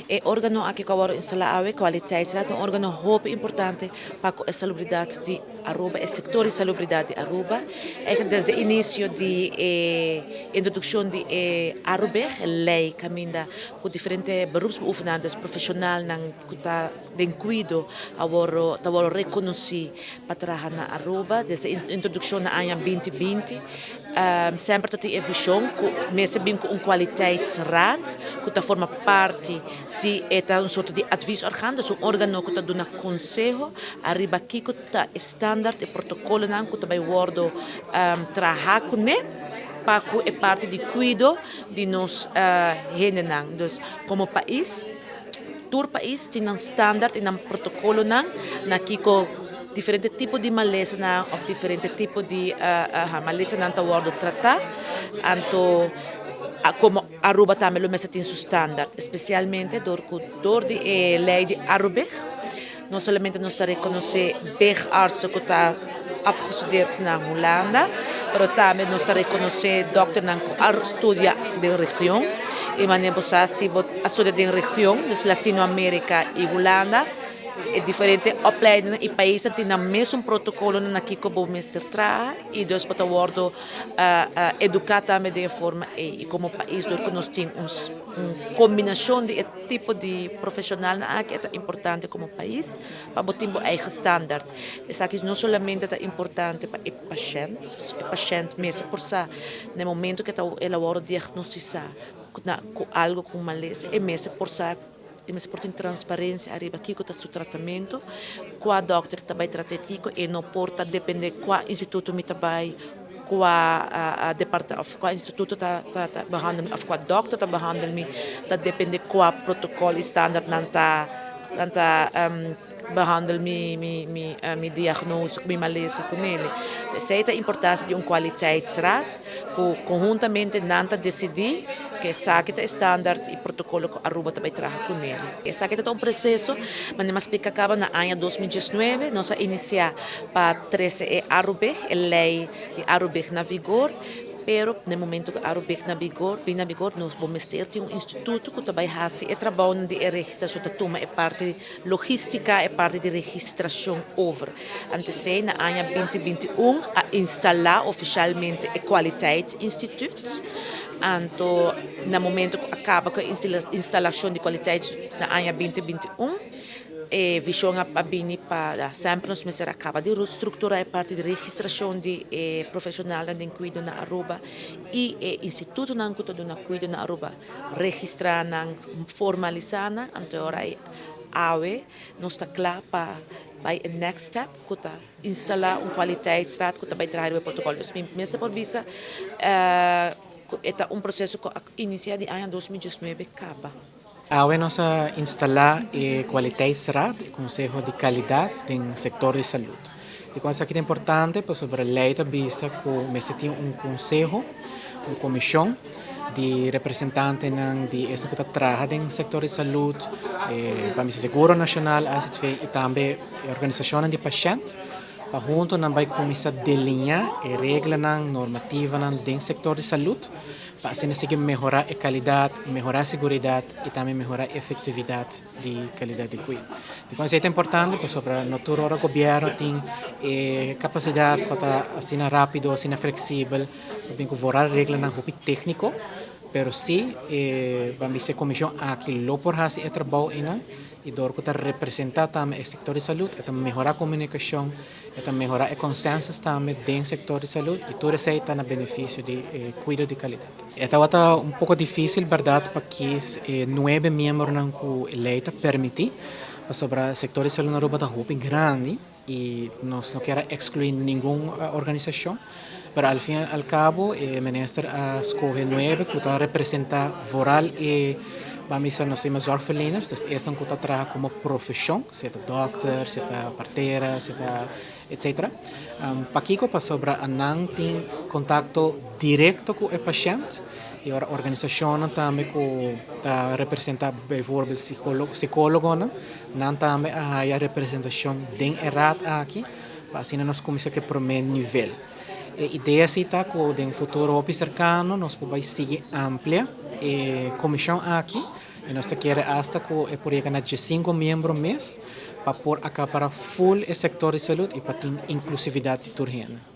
E organo aki cu a wordo instala awe, Kwaliteitsraad, ta un organo hopi importante pa cu e salubridad di Aruba, e sector di salubridad di Aruba. Eigenlijk desde inicio di e introduccion di e Arubig, e ley caminda cu diferente beroepsbeoefenaar, dus profesionalnan cu ta den cuido a wordo, ta wordo reconoci pa traha na Aruba. Desde e introduccion na aña 2020 semper ta tin e vision cu mester bin cu un kwaliteitsraad cu ta forma parti di e ta un sorto di adviesorgaan, dus un organo cu ta duna conseho ariba kico ta e standaard, e protocolonan cu ta bay wordo traha cune pa cu e parti di cuido di nos hendenan. Dus como pais, tur pais tin nan standaard y nan protocolonan na kico diferente tipo di malesanan of diferente tipo di malesanan ta wordo trata. Anto como Aruba tambe lo mester tin su standaard, especialmente door cu door di e ley di Arubig, no solamente nos ta reconoce BIG-artsen cu ta afgestudeerd na Hulanda, pero tambe nos ta reconoce dokternan cu a studia den region. Y manera bo sa, si bo a studia den region, dus Latinoamerica y Hulanda, e diferente opleidingnan y paisnan tin nan mesun protocolonan na kico bo mester traha y dus bo ta wordo educa tambe den e forma ey. Y como pais door cu nos tin un combinacion di e tipo di profesionalnan aki e ta importante como pais pa bo tin bo eigen standaard. Esaki no solamente ta importante pa e pashent, e pashent mester por sa na e momento cu el a wordo diagnostica cu algo cu un malesa e mester por sa, e mester por tin transparencia ariba kico ta su tratamento, cua dokter ta bay trata e kico, e no por ta depende cua instituto mi ta bay, cua departa of cua instituto ta ta behandel mi of cua dokter ta behandel mi, ta depende cua protocol y standaard nan ta nan ta behandel mi mi mi mi diagnose mi malesa cunele. Esey ta importancia di un kwaliteitsraad cu conhuntamente nan ta decidi cu esaki ta e standaard y protocolo cu Aruba ta bay traha cunele. Esaki ta ta un proceso, manera mi a splica caba na aña 2019 nos a inicia pa trece e Arubig, e ley di Arubig na vigor, pero na e momento cu Arubig na vigor, bin na vigor nos bo mester tin un instituto cu ta bay haci e trabounan di e registracion, ta tuma e parti logistica, e parti di registracion over. Anto esey na aña 2021 a instala oficialmente e Kwaliteitsinstituut. Anto na momento cu a caba cu e instalacion di Kwaliteitsinstituut na aña 2021, e vision a bini pa semper nos mester a caba di restructura e parti di registracion di e profesionalnan den cuido na Aruba y e institutonan cu ta duna cuido na Aruba, registra nan, formalisa nan, anto e ora ey awe nos ta cla pa bay e next step cu ta instala un kwaliteitsraad cu ta bay traha riba e protocol. Dus mi mester por bisa cu e ta un proceso cu a inicia di aña 2019 caba. Awe nos a instalá e Kwaliteitsraad, e Konseho di Kalidat den sektor di salud. Dikon esaki ta importante? Pasobra lei ta bisa ku mester tin un konseho, un komishon di representantenan di esun ku ta traha den sektor di salud, e ban bisa Seguro Nashonal, AZV i tambe e organisashonnan di pashènt pa huntu nan bai kuminsá deliñá e reglanan, normativanan den sektor di salud. Pa asina sigui mehorá e kalidat, mehorá seguridat i tambe mehorá efektividat di kalidat di kuido. Dikon esei ta importante? Pasobra no tur ora gobièrnu tin e kapasidat pa ta asina rápido, asina fleksibel pa bin ku vooral reglanan hopi tékniko, pero sí e ban bisa e komishon aki lo por hasi e trabou einan i dor ku ta representá tambe e sektor di salud e ta mehorá komunikashon. E ta mehorá e consensus tambe den sector di salud y tur esey ta na beneficio di e cuido di calidad. E tabata un poco dificil berdad pa kies e nuebe miembronan cu e ley ta permiti, pasobra sector di salud na Aruba ta hopi grandi y nos no kier a exclui ningun organisacion, pero al fin al cabo e minister a scoge nuebe cu ta representa vooral e Ban bisa nos tin zorgverleners, dus esnan ku ta traha komo profeshon, sea ta dòkter, sea ta partera, sea ta etcetera. Pakiko? Pasobra nan tin kontakto direkto ku e pashènt i ora organisashonnan tambe ku ta representá bijvoorbeeld sikólogonan, nan tambe a haya representashon den e raad aki pa asina nos kuminsá ku e promé nivel. E idea si ta ku den futuro hopi serkano nos por bai sigui amplia e komishon aki Y nos ta kere hasta cu e por yega na 5 miembro mes pa por acapara full e sector di salud y pa tin inclusividad di tur hende.